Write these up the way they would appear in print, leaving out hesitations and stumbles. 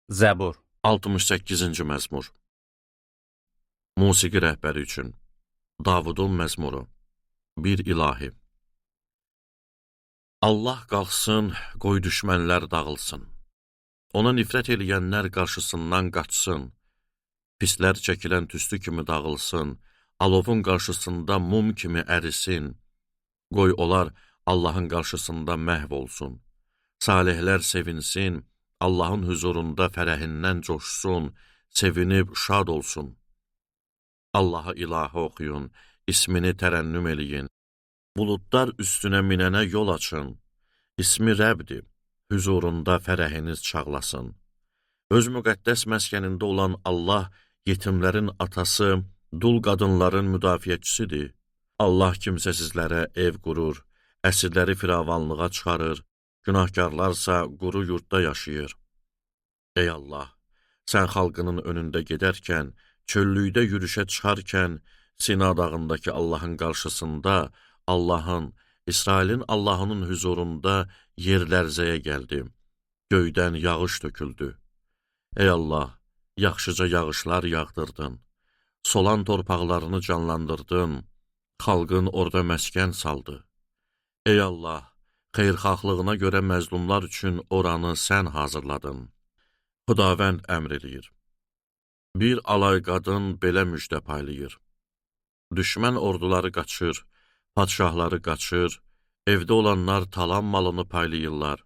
Zəbur. 68-ci məzmur. Musiqi rəhbəri üçün Davudun məzmuru. Bir ilahi. Allah qalxsın, qoy düşmənlər dağılsın. Ona nifrət eləyənlər qarşısından qaçsın. Pislər çəkilən tüstü kimi dağılsın, alovun qarşısında mum kimi ərisin. Qoy onlar Allahın qarşısında məhv olsun. Salihlər sevinsin, Allahın hüzurunda fərəhindən coşsun, sevinib şad olsun. Allaha ilahi oxuyun, ismini tərənnüm eləyin. Buludlar üstünə minənə yol açın. İsmi Rəbdir, hüzurunda fərəhiniz çağlasın. Öz müqəddəs məskənində olan Allah yetimlərin atası, dul qadınların müdafiəçisidir. Allah kimsəsizlərə ev qurur, əsirləri firavanlığa çıxarır, günahkarlarsa quru yurdda yaşayır. Ey Allah, sən xalqının önündə gedərkən, çöllükdə yürüşə çıxarkən, Sina dağındakı Allahın qarşısında, Allahın, İsrailin Allahının hüzurunda yer lərzəyə gəldi. Göydən yağış töküldü. Ey Allah, yaxşıca yağışlar yağdırdın. Solan torpaqlarını canlandırdın. Xalqın orada məskən saldı. Ey Allah, xeyirxahlığına görə məzlumlar üçün oranı sən hazırladın. Xudavənd əmr eləyir. Bir alay qadın belə müjdə paylayır. Düşmən orduları qaçır, padşahları qaçır, evdə olanlar talan malını paylayırlar.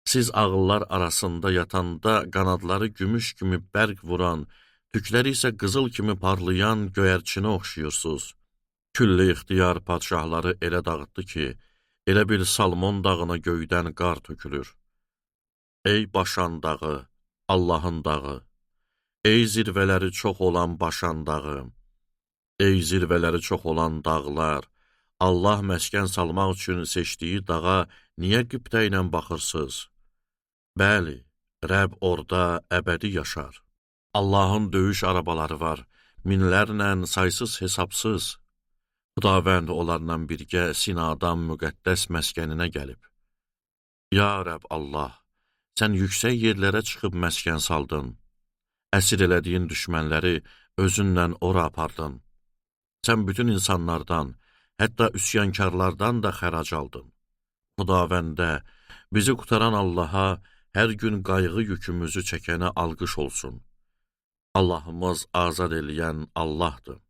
Siz ağıllar arasında yatanda qanadları gümüş kimi bərq vuran, tükləri isə qızıl kimi parlayan göyərçinə oxşayırsınız. Külli ixtiyar padşahları elə dağıtdı ki, elə bil Salmon dağına göydən qar tökülür. Ey Başan dağı, Allahın dağı! Ey zirvələri çox olan Başan dağı! Ey zirvələri çox olan dağlar! Allah məskən salmaq üçün seçdiyi dağa niyə qibtə ilə baxırsınız? Bəli, Rəbb orada əbədi yaşar. Allahın döyüş arabaları var, minlərlə saysız hesabsız. Xudavənd onlarla birgə Sinadan müqəddəs məskəninə gəlib. Ya Rəbb Allah, sən yüksək yerlərə çıxıb məskən saldın. Əsir elədiyin düşmənləri özünlə ora apardın. Sən bütün insanlardan, hətta üsyankarlardan da xərac aldın. Xudavəndə, bizi qutaran Allaha hər gün qayğı yükümüzü çəkənə alqış olsun. Allahımız azad eləyən Allahdır.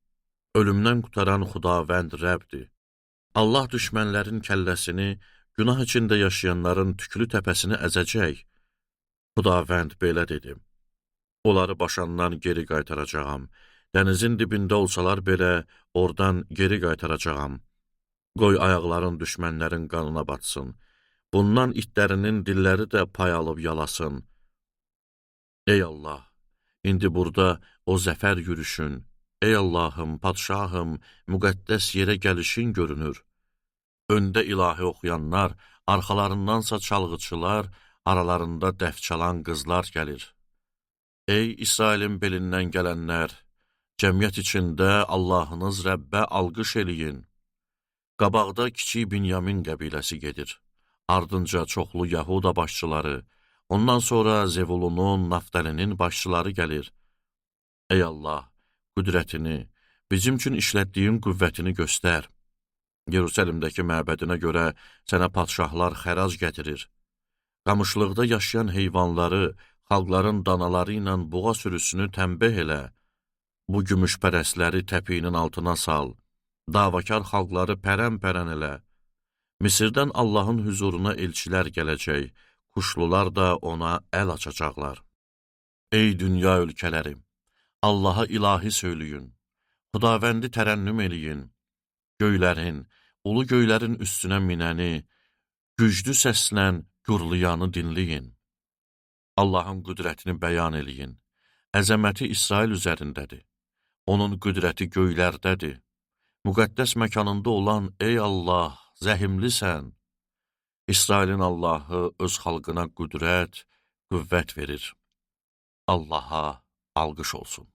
Ölümdən qutaran Xudavənd Rəbdir. Allah düşmənlərin kəlləsini, günah içində yaşayanların tüklü təpəsini əzəcək. Xudavənd belə dedi: Onları Başandan geri qaytaracağam. Dənizin dibində olsalar belə, oradan geri qaytaracağam. Qoy ayaqların düşmənlərin qanına batsın. Bundan itlərinin dilləri də pay alıb yalasın. Ey Allah, indi burada o zəfər yürüşün. Ey Allahım, padşahım, müqəddəs yerə gəlişin görünür. Öndə ilahi oxuyanlar, arxalarındansa çalğıçılar, aralarında dəf çalan qızlar gəlir. Ey İsrailin belindən gələnlər, cəmiyyət içində Allahınız Rəbbə alqış eləyin. Qabaqda kiçik Binyamin qəbiləsi gedir. Ardınca çoxlu Yahuda başçıları, ondan sonra Zevulunun, Naftalinin başçıları gəlir. Ey Allah, qüdrətini, bizim üçün işlətdiyin qüvvətini göstər. Yerusəlimdəki məbədinə görə sənə padşahlar xərac gətirir. Qamışlıqda yaşayan heyvanları, xalqların danaları ilə buğa sürüsünü tənbeh elə. Bu gümüşpərəstləri təpiyinin altına sal, davakar xalqları pərən-pərən elə. Misirdən Allahın hüzuruna elçilər gələcək, quşlular da ona əl açacaqlar. Ey dünya ölkələri, Allaha ilahi söyləyin, Xudavəndi tərənnüm eləyin. Göylərin, ulu göylərin üstünə minəni, güclü səslə gurlayanı dinləyin. Allahın qüdrətini bəyan eləyin. Əzəməti İsrail üzərindədir. Onun qüdrəti göylərdədir. Müqəddəs məkanında olan ey Allah, zəhimlisən. İsrailin Allahı öz xalqına qüdrət, qüvvət verir. Allaha alqış olsun.